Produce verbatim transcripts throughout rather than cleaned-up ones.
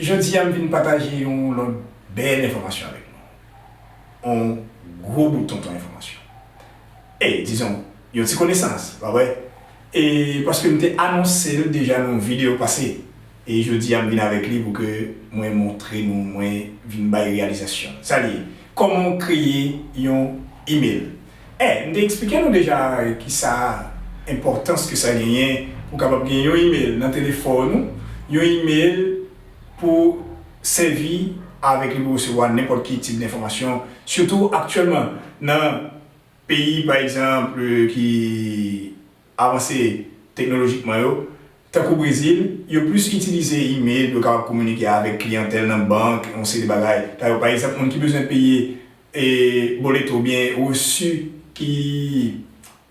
Jodi a, m vin pataje yon lòt bèl enfòmasyon avèk nou. Yon gwo bout tonton enfòmasyon. E, dizon, yon ti konesans, pa vre? E, paske m te anonse l deja nan yon videyo pase. E jodi a, m vin avèk li pou ke mwen montre nou, mwen vin bay reyalizasyon. Sa li ye, kòman w kreye yon email? E, m te eksplike nou deja kisa enpòtans ke sa genyen pou w kapab gen yon email nan telefòn ou, yon email pou sèvi avèk li pou resevwa nenpòt ki tip enfòmasyon, sitou aktyèlman nan peyi, pa egzanp, ki avanse teknolojikman yo, tankou Brezil, yo plis itilize email pou yo kapab kominike avèk kliyantèl nan bank, yon seri de bagay. Dayè, pa egzanp, moun ki bezwen peye e, boleto oubyen resi ki,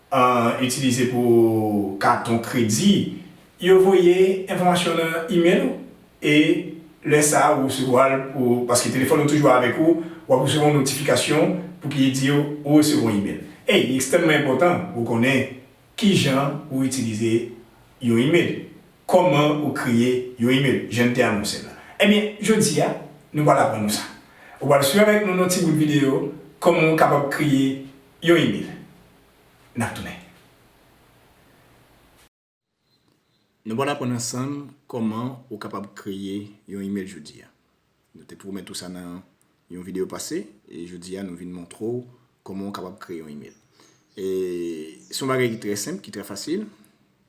e, itilize pou katon kredi, yo voye enfòmasyon nan email ou. E lè sa a, ou resevwa l pou, paske telefòn ou toujou avèk ou, w ap resevwa yon notifikasyon pou ki di w ou resevwa yon email. E, li ekstrèmman enpòtan pou w konnen kijan ou itilize yon email. Kòman ou kreye yon email, jan m te anonse l la. Ebyen, jodi a, nou pral aprann nou sa. Ou pral swiv avèk nou nan ti bout videyo kòman ou kapab kreye yon email. N ap tounen. Nou pral aprann ansanm kòman ou kapab kreye yon email jodi a. Nou te pwomèt ou sa nan yon videyo pase, e jodi a nou vin montre w kòman w kapab kreye yon email. E se yon bagay ki trè senp, ki trè fasil,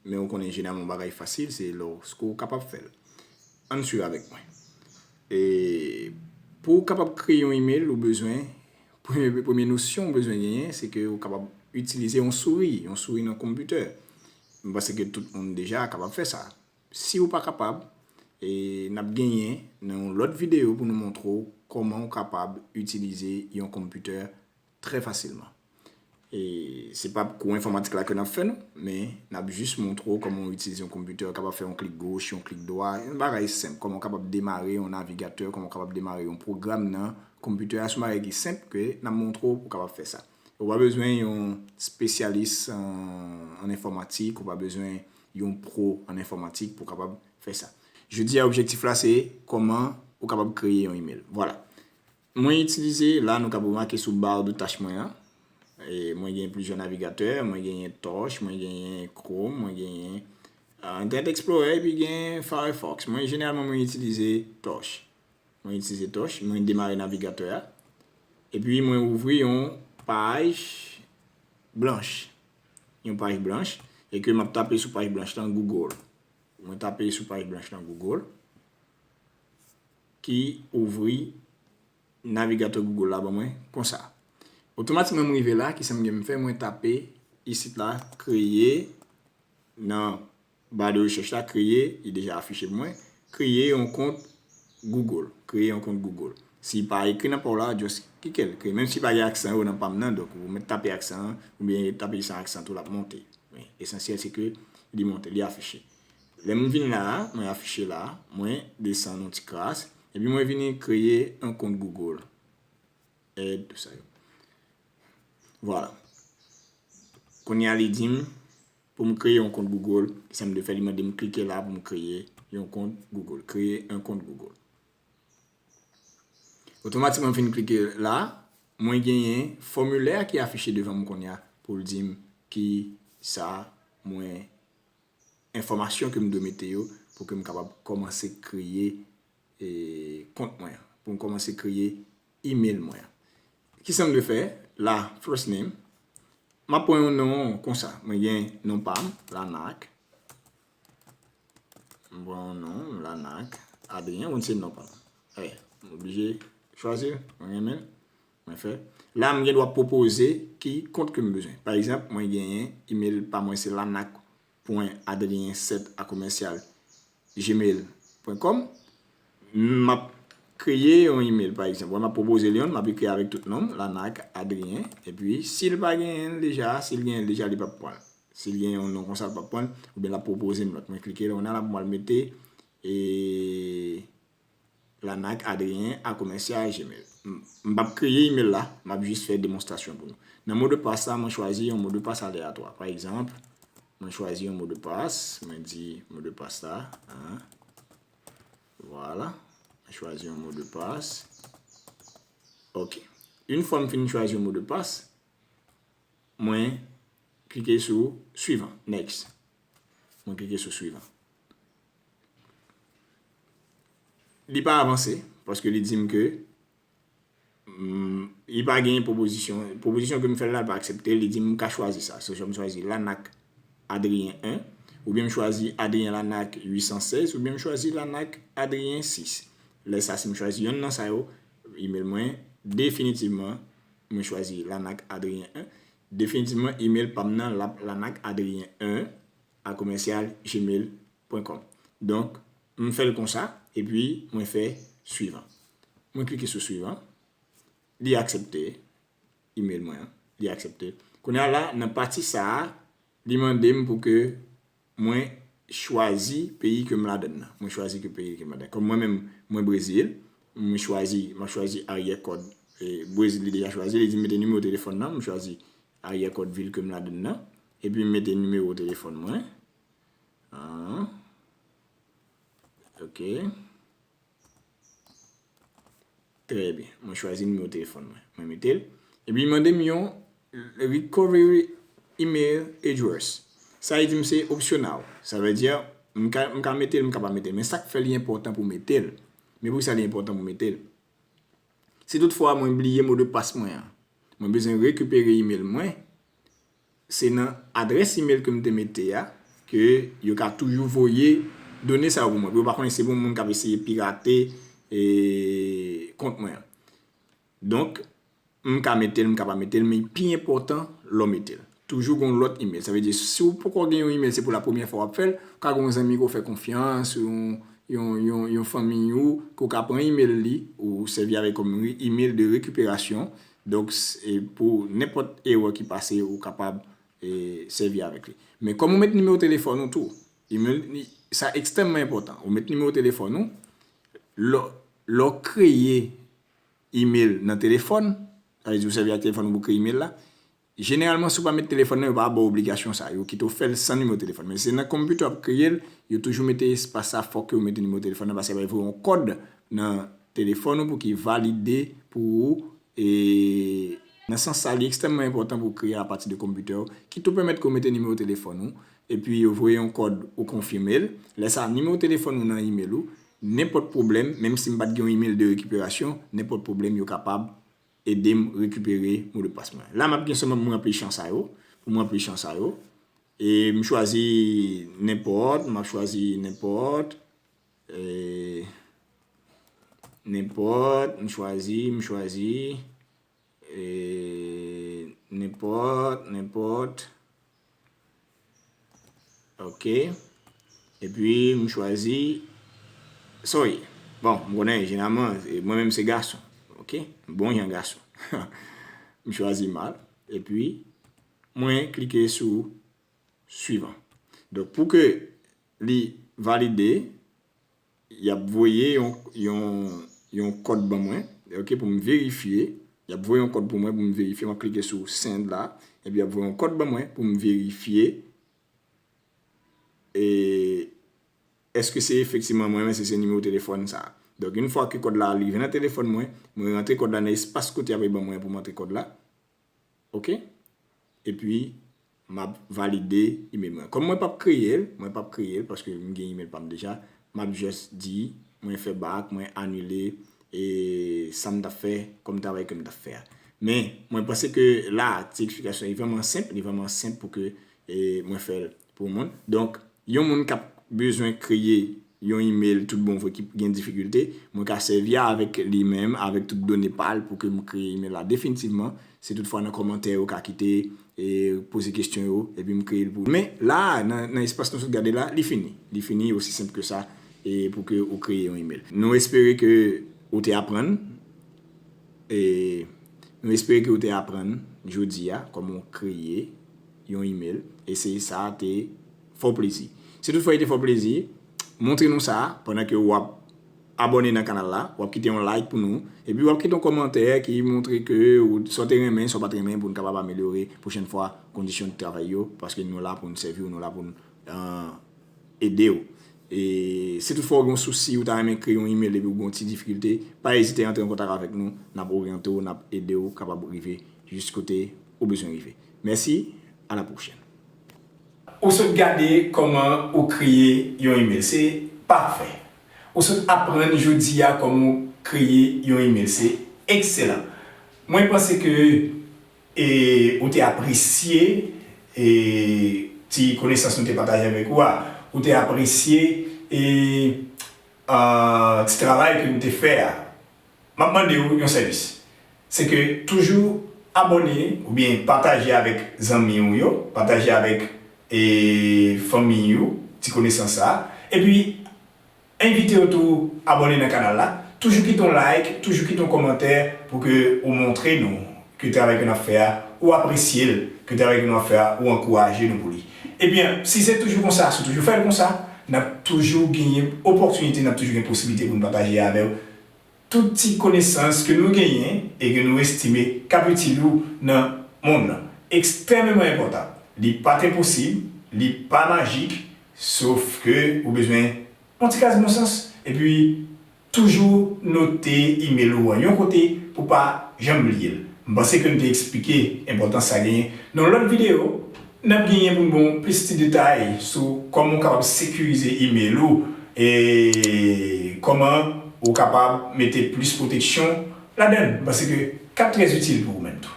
men ou konnen jeneralman yon bagay fasil, se lòske w kapab fè l. Ann swiv avèk mwen. E pou w kapab kreye yon email, ou bezwen, premye, premye nosyon ou bezwen genyen, se ke ou kapab itilize yon souri, yon souri nan konpitè. M panse ke tout moun deja kapab fè sa. Si ou pa kapab, e n ap genyen nan yon lòt videyo pou nou montre w kòman w kapab itilize yon konpitè trè fasilman. E se pa kou enfòmatik la ke n ap fè nou, men n ap jis montre w kòman w itilize yon konpitè, w kapab fè yon klik goch, yon klik dwat, yon bagay senp, kòman w kapab demare yon navigatè, kòman w kapab demare yon pwogram nan konpitè a, se yon bagay ki senp ke n ap montre w pou w kapab fè sa. Ou pa bezwen yon espesyalis an, an enfòmatik, ou pa bezwen yon pwo an enfòmatik pou w kapab fè sa. Jodi a, objektif la se kòman ou kapab kreye yon email. Vwala. Mwen itilize, la nou kapab remake sou bar de tach mwen an. E mwen gen plizyè navigatè, mwen genyen Torch, mwen genyen Chrome, mwen genyen, ah, Internet Explorer, epi gen Firefox. Mwen jeneralman mwen itilize Torch. Mwen itilize Torch, mwen demare navigatè a. Epi mwen ouvri yon paj blanch. Yon paj blanch. E ke m ap tape sou paj blanch lan Google. Mwen tape sou paj blanch lan Google. Ki ouvri navigatè Google la ban mwen konsa. Otomatikman m rive la, kisa m gen m fè? Mwen tape isit la, kreye nan ba de rechèch la, kreye, li deja afiche pou mwen, kreye yon kont Google, kreye yon kont Google. Si li pa ekri nan pa w la, just klike l, kreye. Menm si pa gen aksan yo nan pa m nan, donk ou mèt tape aksan an, oubyen tape san aksan tou, l ap monte. Men esansyèl se ke li monte, li afiche. Lè m vin la a, mwen afiche la a, mwen desann yon ti kras, epi mwen vini kreye yon kont Google. Èd, tou sa yo. Vwala. Kounye a li di m pou m kreye yon kont Google, kisa m dwe fè, li mande m klike la pou m kreye yon kont Google, kreye yon kont Google. Otomatikman m fin klike la, mwen genyen fòmilè a ki afiche devan m kounye a pou l di m ki sa mwen, enfòmasyon ke m dwe mete yo pou ke m kapab kòmanse kreye, e, kont mwen an, pou m kòmanse kreye email mwen an. Kisa m dwe fè? La, first name. M ap pran yon non konsa. Mwen gen non pa m, Lanak. M pran yon non, Lanak Adrien, ou se non pa m. E, m oblije chwazi, mwen renmen l, mwen fè. La, m gen dwa pwopoze ki kont ke m bezwen. Pa egzanp, mwen genyen email pa mwen, se lanak pwen adrien sèt a komèsyal gmail pwen kòm. M ap kreye yon email, pa egzanp. Wè, m ap pwopoze l youn, m ap ekri avèk tout non m, Lanak Adrien. Epi, si l pa genyen l deja, si l genyen l deja, li p ap pran l. Si l gen yon non konsa, l p ap pran l. Oubyen l ap pwopoze m lòt. Mwen klike la, kounye a la, pou mwen mete, e, lanak adrien a komèsyal gmail. M, m p ap kreye email la, m ap jis fè demonstrasyon pou nou. Nan modpas la, mwen chwazi yon modpas aleyatwa. Pa egzanp, mwen chwazi yon modpas, mwen di modpas la, a, vwala. Chwazi yon mo de pas. Ok. Yon fwa m fin chwazi yon mo de pas, mwen klike sou suivant, next. Mwen klike sou suivant. Li pa avanse, paske li di m ke, mm, li pa gen pwopozisyon. Pwopozisyon ke m fè l la, li pa aksepte, li di m ka chwazi sa. So, m chwazi Lanac Adrien en, oubyen m chwazi Adrien Lanac uit san sèz, oubyen m chwazi Lanac Adrien sis. Lè sa, si m chwazi yonn nan sa yo, email mwen, definitivman, mwen chwazi Lanac Adrien en. Definitivman, email pa m nan, l ap Lanac Adrien en a commercial gmail point com. Donk, m fè l konsa, epi mwen fè suivant. Mwen klike sou suivant. Li aksepte email mwen an. Li aksepte. Kounye a la, nan pati sa a, li mande m pou ke mwen chwazi peyi ke m ladann nan. Mwen chwazi ke peyi ke m ladann. Kòm mwen menm, mwen Brezil, mwen chwazi, m ap chwazi aryè kòd, e, Brezil li deja chwazi, li di m mete nimewo telefòn nan, m chwazi aryè kòd vil ke m ladann nan, epi m mete nimewo telefòn mwen. Ah. Ok. Trè byen. Mwen chwazi nimewo telefòn mwen. Mwen mete l. Epi li mande m yon recovery email address. Sa li di m se optional. Sa vle di, m ka, m ka mete l, m ka pa mete l. Men sa k fè li enpòtan pou mete l. Men poukisa li enpòtan pou mete l? Si toutfwa mwen bliye mo de pas mwen an, mwen bezwen rekipere email mwen, se nan adrès email ke m te mete a, ke yo ka toujou voye done sa yo pou mwen. Pou yo pa konnen se pou moun k ap eseye pirate, e, kont mwen an. Donk, m ka mete l, m ka pa mete l, men pi enpòtan, lè w mete l. Toujou gen yon lòt email. Sa vle di, si w poko gen yon email, se pou la premyè fwa w ap fè l, ou ka gen yon zanmi ke w fè konfyans, yon, yon, yon, yon fanmi ou, ke w ka pran email li, ou sèvi avè l kòm re- email de rekiperasyon. Donk, s- e pou nenpòt erè ki pase, ou kapab, e, sèvi avèk li. Men kòm ou met nimewo telefòn ou tou, email, li- sa ekstrèmman enpòtan. Ou met nimewo telefòn ou, lè, lè w kreye email nan telefòn, sa vle di ou sèvi ak telefòn ou pou kreye email la, jeneralman, si w pa met telefòn nan, yo pa ba w obligasyon sa. Yo kite w fè l san nimewo telefòn. Men si se nan konpitè w ap kreye l, yo toujou mete espas sa, fòk ke w mete nimewo telefòn nan, paske y ap voye yon kòd nan telefòn ou pou ki valide pou ou. E nan sans sa, li ekstrèmman enpòtan pou w kreye apati de konpitè w, ki tou pèmèt ke w mete nimewo telefòn ou, epi yo voye yon kòd ou konfime l. Lè sa, nimewo telefòn ou nan email ou, nenpòt pwoblèm, menm si m pa t gen yon email de rekiperasyon, nenpòt pwoblèm, yo kapab ede m rekipere mo de pas mwen. La, m ap gen sèlman pou m ranpli chan sa yo, pou m ranpli chan sa yo. E m chwazi nenpòt, m ap chwazi nenpòt, e, nenpòt, m chwazi, m chwazi, e, nenpòt, nenpòt. Ok. Epi, m chwazi, sorry. Bon, m konnen, jeneralman, e, mwen menm se gason. Ok. Bon jan gason. M chwazi mal. Epi, mwen klike sou suivant. Donk, pou ke li valide, y ap voye yon, yon, yon kòd ban mwen, ok, pou m verifye. Y ap voye yon kòd pou mwen pou m verifye. M ap klike sou send la, epi y ap voye yon kòd ban mwen pou m verifye, e, èske se efektivman mwen menm, èske se nimewo telefòn sa. Donk, yon fwa ke kòd la rive nan telefòn mwen, mwen rantre kòd la nan espas kote y ap ban mwen pou m antre kòd la. Ok? Epi, m ap valide email mwen. Kòm mwen p ap kreye l, mwen p ap kreye l paske m gen email pa m deja, m ap just di, mwen fè back, mwen anile, e, sa m t ap fè kòm travay ke m t ap fè a. Men, mwen panse ke la, ti eksplikasyon, li vrèman senp, li vrèman senp pou ke, e, mwen fè l pou moun. Donk, yon moun k ap bezwen kreye yon email tout bon vre ki gen difikilte, mwen ka sèvi avèk li menm, avèk tout done pa l pou ke m kreye email la definitivman. Si toutfwa nan kòmantè yo ka kite, e, poze kesyon yo, epi m kreye l pou ou. Men la, nan, nan espas nou sot gade la, li fini. Li fini, osi senp ke sa, e, pou ke ou kreye yon email. Nou espere ke ou te aprann, e, nou espere ke ou te aprann jodi a kòman w kreye yon email. Eseye sa, te fè w plezi. Si toutfwa li te fè w plezi, montre nou sa pandan ke w ap abòne nan kanal la, w ap kite yon like pou nou, epi w ap kite yon kòmantè ki montre ke ou, sa w te renmen, sa w pa t renmen, pou n kapab amelyore pwochèn fwa kondisyon de travay yo, paske nou la pou n sèvi w, nou la pou n, e, ede w. E si toutfwa w gen yon sousi, ou ta renmen kreye yon email epi w gen yon ti difikilte, pa ezite antre an kontak avèk nou, n ap oryante w, n ap ede w kapab rive jis kote ou bezwen rive. Mèsi, a la pwochèn. Ou sot gade kòman ou kreye yon email, se pafè. Ou sot aprann jodi a kòman ou kreye yon email, se ekselan. Mwen panse ke e ou te apresye e ti konesans nou te pataje avèk ou a, ou te apresye e ah, ti travay ke nou te fè a. M ap mande w yon sèvis. Se ke toujou abòne oubyen pataje avèk zanmi w yo, pataje avèk e fanmi w ti konesans sa a. Epi envite yo tou abòne nan kanal la. Toujou kite yon like, toujou kite yon kòmantè pou ke ou montre nou ke travay ke n ap fè a, ou apresye l, ke travay ke n ap fè a, ou ankouraje nou pou li. Ebyen, si se toujou konsa, si w toujou fè l konsa, n ap toujou genyen opòtinite, n ap toujou gen posiblite pou n pataje avè w tout ti konesans ke nou genyen e ke nou estime k ap itil ou nan mond lan. Ekstrèmeman enpòtan. Li pa t enposib, li pa majik, sof ke ou bezwen yon ti kras bon sans, epi toujou note email ou an yon kote pou pa janm bliye l. M panse ke m te eksplike enpòtans sa genyen nan yon lòt videyo. N ap genyen pou n ba w plis ti detay sou kòman w kapab sekirize email ou e kòman ou kapab mete plis pwoteksyon ladan l. M panse ke k ap trè itil pou ou menm tou.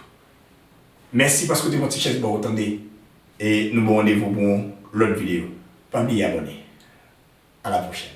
Mèsi paske w te pran ti chèz ba w tande e nou ba w randevou pou yon lòt videyo. Pa bliye abòne. A la pwochèn.